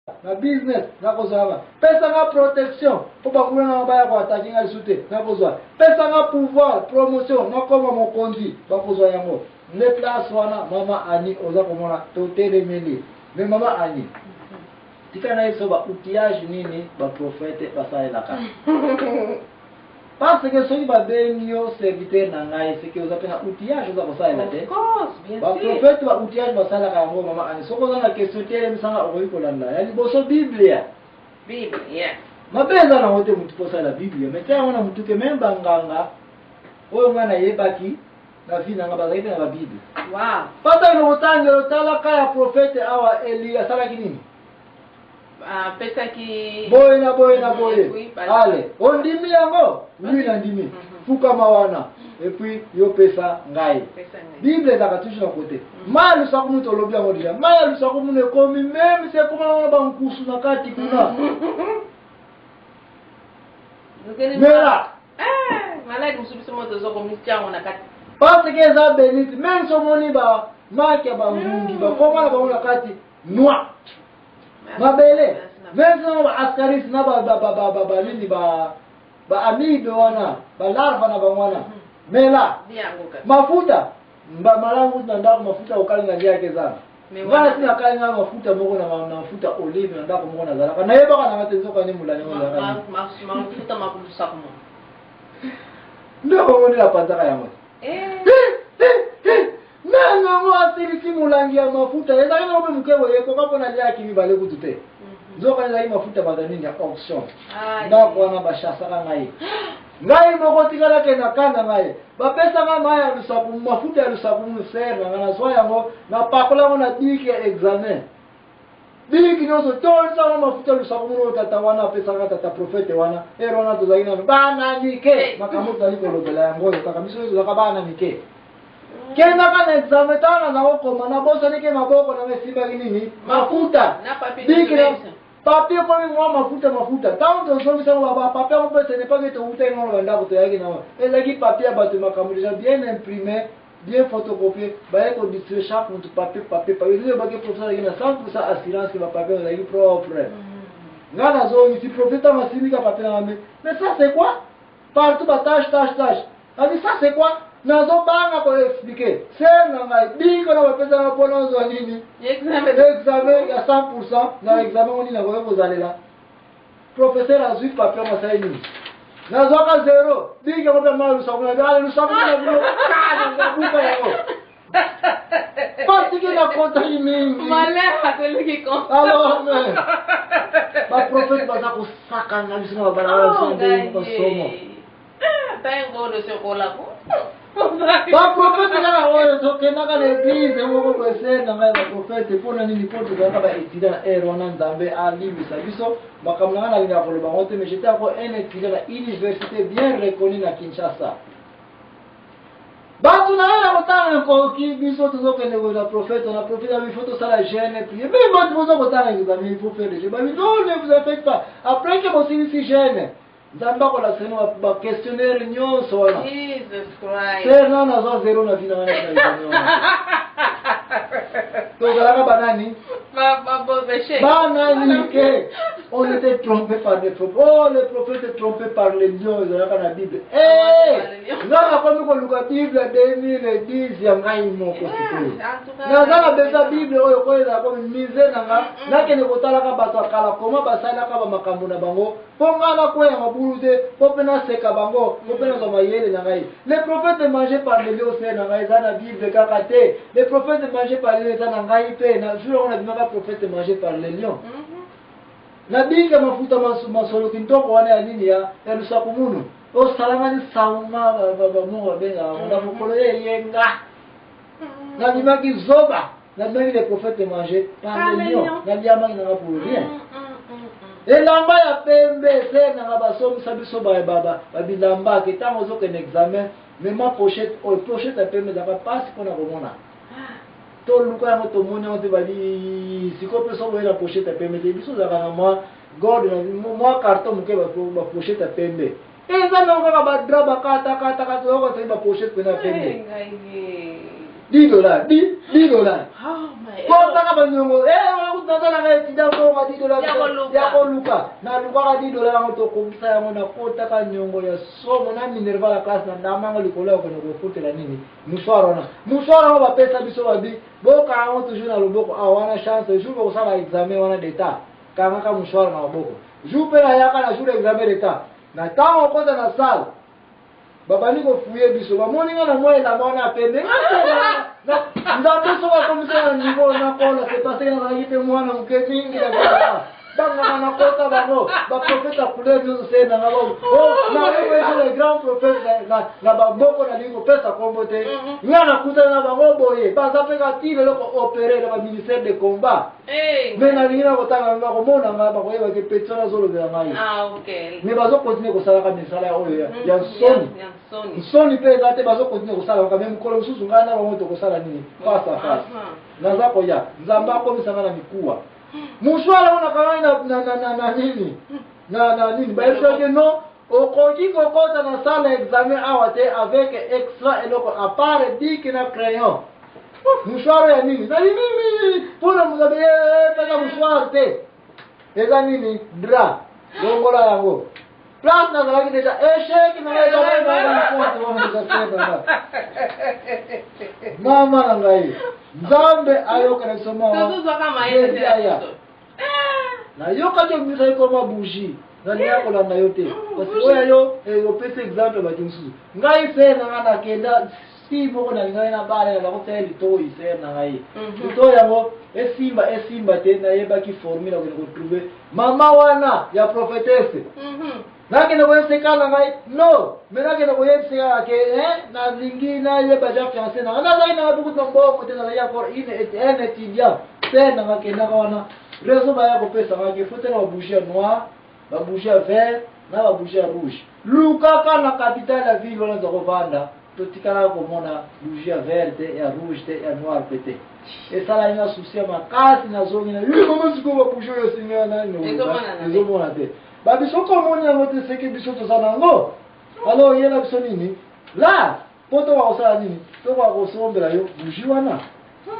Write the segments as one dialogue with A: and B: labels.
A: Na business nakozwa nga. Pesa nga protection po banguna na nga baya ko attaquer nga lisusu te, nakozwa. Pesa nga pouvoir, promotion, nakoma mokonzi, bakozwa yango. Nde place wana mama Annie oza komona totelemeli. Mais mama Annie, tika nayebisa yo ba outillage nini ba prophètes basalelaka. Parce que soki babengi yo serviteur na ngai, c'est que oza pe na outillage oza kosalela te.
B: Of course, bien
A: Ba
B: sûr.
A: prophète ba outillage basalaka yango mama Annie. Soki oza na question telemisa nga okoki kolanda. Ya liboso Biblia.
B: Bible, yeah.
A: Mabe eza nango te mutu po osalela Biblia, mais tia yango na mutu ke meme ba nganga oyo ngai nayebaki na vie na ngai bazalaki pe na ba Bible.
B: Wow.
A: Pata bino kotangela otala ka ya prophète awa Eli asalaki nini?
B: Apesaki
A: boye na boye na boye. Ale, ondimi yango? Oui, nandimi. Fukama wana et puis yo pesa ngai. Bible ezalaka toujours na kote. Mai ya lusaku munu tolobi yango deja. Mai ya lusaku munu ekomi meme se ekoma nango na bankusu na kati kuna. Mela.
B: Maladi mosusu biso moko toza komitia yango na kati.
A: Parce que eza benite. Meme soki omoni ba maki ya bangungi bakoma na bango na kati noir. Mabele. Meme soki ba ascaris na ba ba ba ba ba ba nini ba ba amibe wana ba larva na bango wana. Mela. Mafuta. Mba malamu kutu na ndako mafuta kokalinga liaka eza. Nga nasi nakalinga mafuta moko na mafuta olive na ndako moko nazalaka. Nayebaka nanga te nzoka nde molangi yango ezalaka nini.
B: Mafuta makulusaka mo.
A: Nde bango nde napanzaka yango. Nani yango asilisi molangi ya mafuta ezalaki nango mpe moke boye ekoka mpo naliaki mibale kutu te. Nzoka ezalaki mafuta bato nini ya onction. Ndako wana bashasaka ngai. Ngai moko tikala ke na kanda ngai. Bapesa ngai mai ya lusaku, mafuta ya lusaku munu sere na ngai nazwa yango, napakola yango na bic ya examen. Bic nyonso tolisa yango mafuta ya lusaku munu oyo tata wana apesaka tata prophète wana. Ere wana tozalaki nano bana mike. Makambo tozali kolobela yango oyo kaka biso nyonso tozalaka bana mike. Kendaka na examen ntango naza kokoma nabosani ke maboko na ngai esimbaki nini mafuta. Bic na papier ekomi mwa mafuta mafuta. Ntango tozongisa yango ba papier yango mpe ce n'est pas que towutaki nango na bandako toyaki nango. Ezalaki papier ya bato makambo déjà bien imprimé, bien photocopié, baye kodistribuer chaque mutu papier papier papier. Elingi olobaki professeur azalaki na 100% assurance ke ba papier ezalaki propre. Ngai nazongisi professeur ntango asimbi ka papier na ngai mais ça c'est quoi? Partout ba tache tache tache. Abi ça c'est quoi? Nazobanga ko expliquer. Sœur na ngai bic wana bapesa nga mpona ozwa nini?
B: Examen.
A: Examen ya 100% na examen ngo nini nakoki kozalela. Professeur azwi papier yango asali nini? Nazwaka zero. Bic yango mpe mai lusaku na ale lusaku na bino kana nabuka yango. Parce que nakotaki mingi.
B: Malheur à celui qui compte.
A: Alors mais ba prophète baza kosakana biso na babalabala biso ndenge basomo. Ba prophète kaka oyo tokendaka na église moko boye sœur na ngai ba prophète mpona nini mpo tozalaka ba étudiant na heure wana Nzambe alimbisa biso makambo na ngai nalingaka koloba yango te mais j'étais encore un étudiant na université bien reconnu na Kinshasa. Bato na ye na kotanga ekoki biso tozokende kozwa prophète na prophète il faut tosala jeûne prier mais bato boza kotanga examen il faut faire le jeûne babi non ne vous en faites pas après que bosilisi jeûne Nzambe akolakisa bino ba questionnaire nyonso wana.
B: Jesus Christ.
A: Sœur nano azwa zero na vie na ngai na examen wana. Tozalaka banani?
B: Ba
A: Bana mike. On était trompé par des prophètes. Oh, les prophètes étaient trompés par les lions. Ezalaka na Bible. Eh! Nga nakomi koluka Bible ya 2010 ya ngai moko sikoyo. Naza na besoin Bible oyo koyo ezala komi musée na nga. Nakende kotalaka bato ya kala koma basalaka ba makambo na bango. Mpo nga nakweya mabulu te, mpo mpe naseka bango, mpo mpe nazwa mayele na ngai. Les prophètes mangés par les lions sœur na ngai eza na Bible kaka te. Les prophètes mangés par les lions eza na ngai mpe na jour yango nabimaka prophète mangé par les lions. Nabika mafuta masolo kintoko wana ya nini ya ya lusakumunu osalangani sauma bamongo babengaka yango na mokolo ye eyenga nabimaki zoba nabimaki les prophètes mangés par les lions naliamaki nanga pour rien. Elamba ya pembe sœur nanga basomisa biso babilamba ke ntango ozokende examen mema pochette oyo pochette ya pembe ezalaka mpasi mpona komona toluka yango tomoni yango te babi sikoyo mpe soki oye na pochette ya pembe te biso ozalaka na mwa gorde na mwa carton moke bapochette ya pembe eza nango kaka badra bakatakataka toyokataki bapochette mpena ya pembe. 10 $, 10 $.
B: Oh, my.
A: Kotaka baniongo, nazalaka étudiant, mbongo 10 $
B: Ya koluka.
A: ya koluka. Nalukaka 10 $ yango, tokokisa yango. Nakotaka niongo ya somo na minerval ya classe, na ndamango likolo ya kokende kofutela nini, mouchoir wana. Mouchoir yango bapesa biso, babi bokanga yango toujours na loboko awa wana. Chance, jour bokosala examen wana d'état, kangaka mouchoir na maboko. Jour mpe nayaka na jour examen d'état, na ntango okota na salle, babandi kofouiller biso, bamoni nga na mwa elamba wana ya pembe. Nga Nzambe soki akomisa na niveau nakola, c'est parce que nazalaki mpe mwana moke mingi. Na bangaka nakota bango baprophète ya couleur nyonso se nanga nayeso le grand prophète na bamoko. Nalingi kopesa kombo te. Nga nakutana na bango boye, baza mpe kati lelo koopérer na baministère de combat.
B: Eh,
A: Mais nalingi na kotanga, bakomona nga, bakoyebaki petit wana azolobela ngai.
B: Ah, ok.
A: Mais bazocontinuer kosalaka misala oyo ya nsoni.
B: Ya nsoni.
A: Nsoni mpe eza te. Bazocontinuer kosalaka, mais mokolo mosusu ngai na bango tokosala nini? Face à face. Naza koya, Nzambe akomisanga na mikuwa. Mouchoir yango nakangai na nini, na nini. Bayebisaki non, okoki kokota na salle ya examen awa te avec extra eloko à part bic na crayon. Mouchoir ya nini? Nali nini mpona mozabe pesa mouchoir te, eza nini, drap, longola yango. Place nazalaki déjà échec na ngai, wana déjà. Mama na ngai, Nzambe ayokana biso mawa.
B: Tozozwaka mayele te na
A: Aya.
B: biso.
A: Nayokaki obimisa ekoma bougie, nalinga kolanda yo te parce que oyo yo opesi exemple bato mosusu. Ngai frère na ngai, nakenda si moko nalingaki na bala, naza litoi. Frère na ngai, litoi yango esimba esimba te, nayebaki formule akende kotrouver mama wana ya prophétesse. Nakende koyebiseka na ngai no, mais nakende koyebiseka kaka ke nalingi nayeba ja fiancé na ngai. Nazali nanga bukutu na mbongo te, nazali encore un étudiant. Frère na nga kendaka wana, réseau baya kopesa ngaki faut na babougie ya noir, babougie ya vert na babougie ya rouge. Lukaka na capitale ya ville wana za kovanda, totikalaka komona bougie ya vert te, ya rouge te, ya noir pe te. Esalaki nga souci ya makasi. Nazongi na yo, mama, sikoyo babougie oyo esinga nani?
B: Ezomonana te.
A: Ezomona te. Babiso komoni yango te, seke biso toza nango. Alors yela biso nini la mpo toka kosala nini, tokoka kosombela yo bougie wana.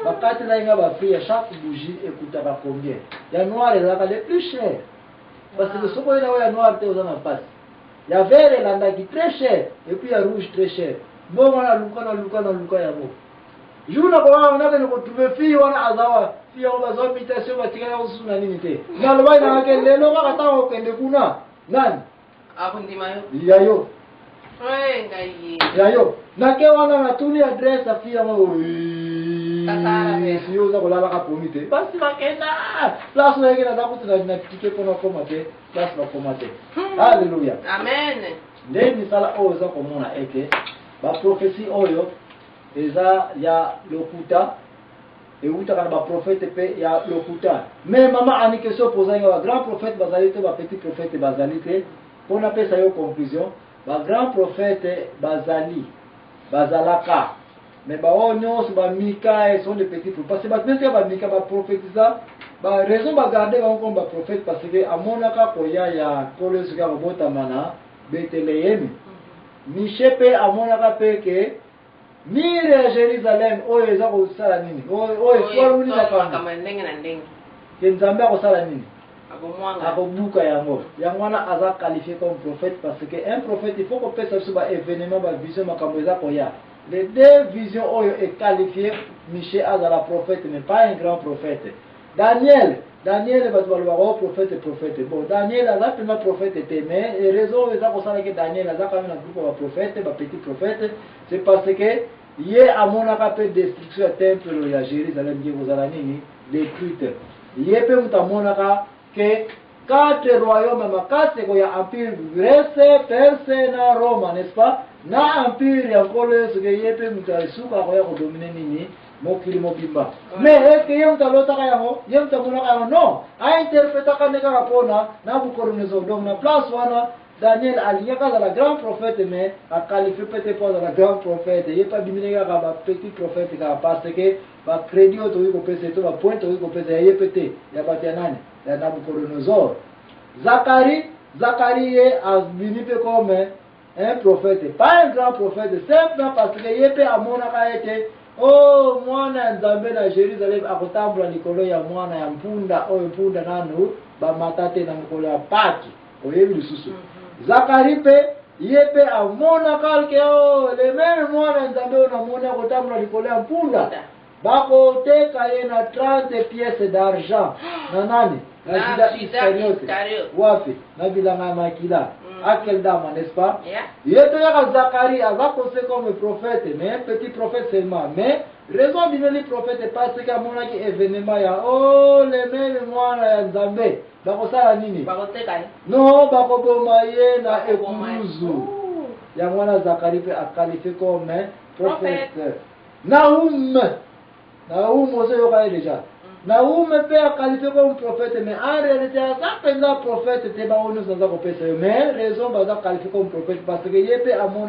A: Bakatelaki nga baprix ya chaque bougie, ekutaka combien. Ya noir ezalaka le plus cher parce que soki oyena oyo ya noir te, oza na mpasi. Ya vert elandaki très cher, et puis ya rouge très cher. Mbongo naluka, naluka, naluka yango. Jour nakokaka nakende kotrouver fille wana, aza wa fille yango, bazwa mutation, batikali yango susu na nini te. Nalobaki nangake lelo kaka ntango okende kuna nani
B: Akondima yo.
A: Ya yo.
B: Eh, ngai ye.
A: Ya yo. Nake wana, natuni adresse ya fille yango.
B: Kasala pe.
A: Si yo oza kolalaka pomi te, basi bakenda place oyeke, naza kutu na ticket mpona okoma te place bakoma te. Alleluya.
B: Amen.
A: Nde misala oyo oza komona ete baprophétie oyo eza ya lokuta, ewutaka na baprophète mpe ya lokuta. Mais mama Ani, question opozaki nga, bagrand prophète bazali te, bapetit prophète bazali te. Mpo napesa yo conclusion, bagrand prophète bazali, bazalaka, mais baoyo nyonso bamika sont des petits prophètes, parce que bato nyonso ya bamika baprophétisa, baraison bagarde bango comme baprophète parce que amonaka koya ya Nkolo soki akobotama na Betelehemi. Miche mpe amonaka mpe ke mur ya Jérusalem oyo eza kosala nini, oyo etwaluni makambo
B: makambo ya ndenge na ndenge,
A: ke Nzambe akosala nini?
B: Akomwanga.
A: Akobuka yango. Yango wana aza qualifié comme prophète, parce que un prophète, il faut kopesa biso baévénement, bavision, makambo eza koya. Les deux visions oyo equalifie Miche azala prophète, mais pas un grand prophète. Daniel, Daniel, bato balobaka o prophète, prophète. Bon, Daniel aza mpenza prophète te, mais raison oyo eza kosala ke Daniel aza quand même na groupe ya baprophète, bapetit prophète, c'est parce que ye amonaka mpe destruction ya temple ya Jérusalem ke kozala nini, détruite. Ye mpe moto amonaka ke quatre royaume makasi ekoya: empire Grèce, Perse na Roma, n'est-ce pas, na empire ya Nkolo Yesu, ke ye mpe moto esuka akoya kodominer nini, mokili mobimba. Mais est-ce ye moto alotaka yango, ye moto amonaka yango? Non, ainterprétaka nde kaka mpona Nabucodonosor. Donc na place wana, Daniel alingaki azala grand prophète, mais aqualifie mpe te mpo azala grand prophète. Ye mpe abimini kaka bapetit prophète kaka, parce que bacrédit oyo tokoki kopesa to bapoint tokoki kopesa ya ye mpe te, ya bato ya nani, ya Nabucodonosor. Zakari, Zakari ye abimi mpe comme un prophète, pas un grand prophète, simplement parce que ye mpe amonaka ete O mwana ya Nzambe na Jérusalem akotambola likolo ya mwana ya mpunda, oyo mpunda nanu bamata te, na mokolo ya Pâques. Oyebi lisusu, Zakari mpe, ye mpe amonaka ke o le même mwana ya Nzambe oyo namoni akotambola likolo ya mpunda, bakoteka ye na 30 pièces d'argent na nani? Na
B: Na
A: Judas
B: Judas
A: Iscariote.
B: Iscariote.
A: Wapi? Na bilanga ya makila. Akeldama, n'est-ce pas?
B: Yeah.
A: Ye mpe kaka Zakari aza considéré comme prophète, mais un petit prophète seulement. Mais raison abimeli prophète, parce que amonaki événement ya o le même mwana ya Nzambe bakosala nini?
B: Bakoteka ye.
A: No, bakoboma ye na
B: Bakoboma ye.
A: ekuluzu.
B: Ouh.
A: Yango wana Zakari mpe aqualifié comme prophète.
B: Prophète.
A: Nahum, Nahum, ozoyoka ye déjà. Nahum mpe aqualifié comme prophète, mais en réalité aza mpenza prophète te. Bango nyonso naza kopesa yo, mais raison baza qualifié comme prophète, parce que ye mpe amona.